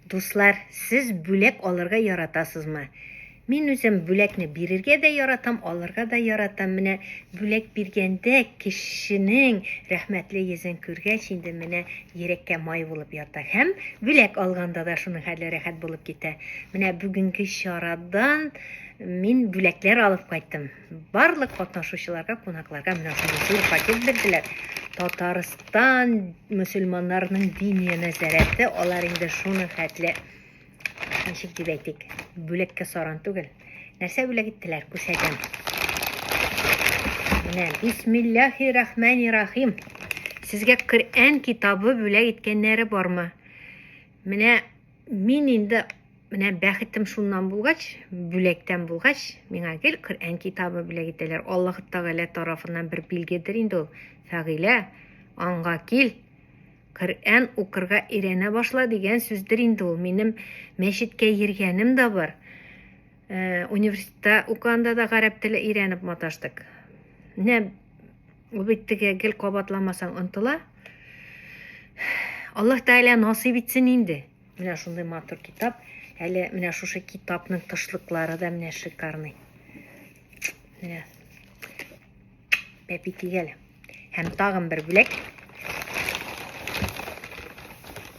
Дуслар, сез бүләк алырга яратасызмы? Мин үзем бүләкне бирергә дә яратам, алырга да яратам. Менә бүләк биргәндә кешенең рәхмәтле йөзен күргәч, инде менә йөрәккә май булып ята. Һәм бүләк алганда да шуның хәтле рәхәт булып китә. Менә бүгенге чарадан мин бүләкләр алып кайттым. Барлык катнашучыларга, кунакларга менә шундый зур пакет бирделәр. Татарстан мөселманнарының диния нәзарәте, алар инде шуның хәтле, ничек дип әйтик, бүләккә саран түгел. Нәрсә бүләк иттеләр, күрсәтәм. Менә бисмиллахи рахмани рахим. Сезгә Коръән китабы бүләк иткәннәре бармы? Менә мин инде менә бәхетем шуннан булгач, бүләктән булгач, миңа гел Коръән китабы бүләк итәләр. Аллаһ Тәгалә тарафыннан бер билгедер инде ул. Фәгыйлә, аңга кил, Коръән укырга өйрәнә башла дигән сүздер инде ул. Минем мәчеткә йөргәнем дә бар. Э, университетта укыганда да гарәп теле өйрәнеп маташтык. Менә ул бит теге гел кабатламасаң онтыла. Аллаһ Тәгалә насыйп итсен инде. Менә шундый матур китап. Әле менә шушы китапның тышлыклары да менә шикарный. Менә. Пәпи тигәл. Һәм тагын бер бүләк.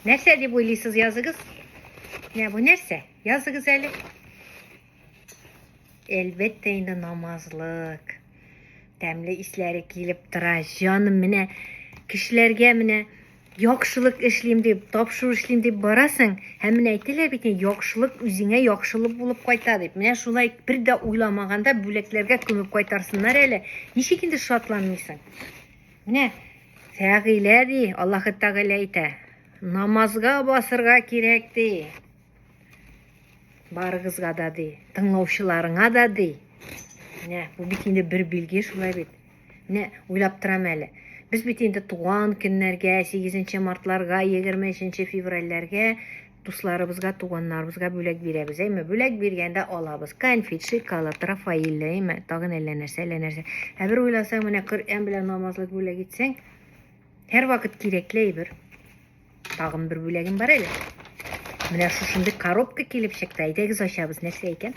Нәрсә дип уйлыйсыз, языгыз? Менә бу нәрсә? Языгыз әле. Әлбәттә инде намазлык. Тәмле исләре килеп тора. Җаным, менә кешеләргә менә яхшылык эшлим дип, тапшыру эшлим дип барасың, һәм менә әйтәләр бит инде, яхшылык үзеңә яхшылык булып кайта дип. Менә шулай бер дә уйламаганда бүләкләргә күмеп кайтарсыннар әле. Ничек инде шатланмыйсың? Менә Фәгыйлә ди, Аллаһы Тәгалә әйтә, намазга басырга кирәк ди. Барыгызга да ди, тыңлаучыларыңа да ди. Менә бу бит инде бер билге шулай бит. Менә уйлап торам әле. Без бит инде туган көннәргә, 8 мартларга, 23 февральләргә дусларыбызга, туганнарыбызга бүләк бирәбез, әйме? Бүләк биргәндә алабыз конфет, шоколад, Рафаэль, әйме? Тагын әллә нәрсә, әллә нәрсә. Ә бер уйласаң, менә Коръән белән намазлык бүләк итсәң, һәрвакыт кирәкле әйбер. Тагын бер бүләгем бар әле. Менә шушындый коробка килеп чыкты. Әйдәгез ачабыз, нәрсә икән?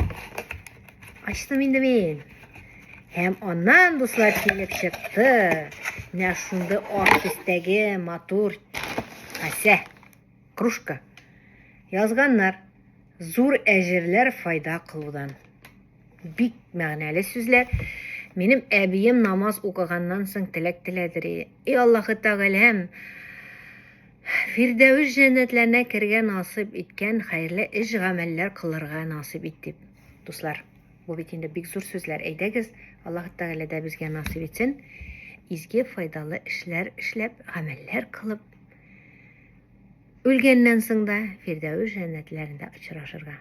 Ачтым инде мин. Һәм аннан, дуслар, килеп чыкты. Менә шундый ак төстәге матур касә, кружка. Язганнар. Зур әҗерләр файда кылудан. Бик мәгънәле сүзләр. Минем әбием намаз укыганнан соң теләк теләдер. И Аллаһы Тәгаләм, Фирдәвес җәннәтләренә керергә насыйп иткән хәерле эш гамәлләр кылырга насыйп ит дип. Дуслар, бу бит инде бик зур сүзләр. Әйдәгез, Аллаһы Тәгалә дә безгә насыйп итсен. Изге файдалы эшләр эшләп, гамәлләр кылып, үлгәннән соң да Фирдәвес җәннәтләрендә очрашырга.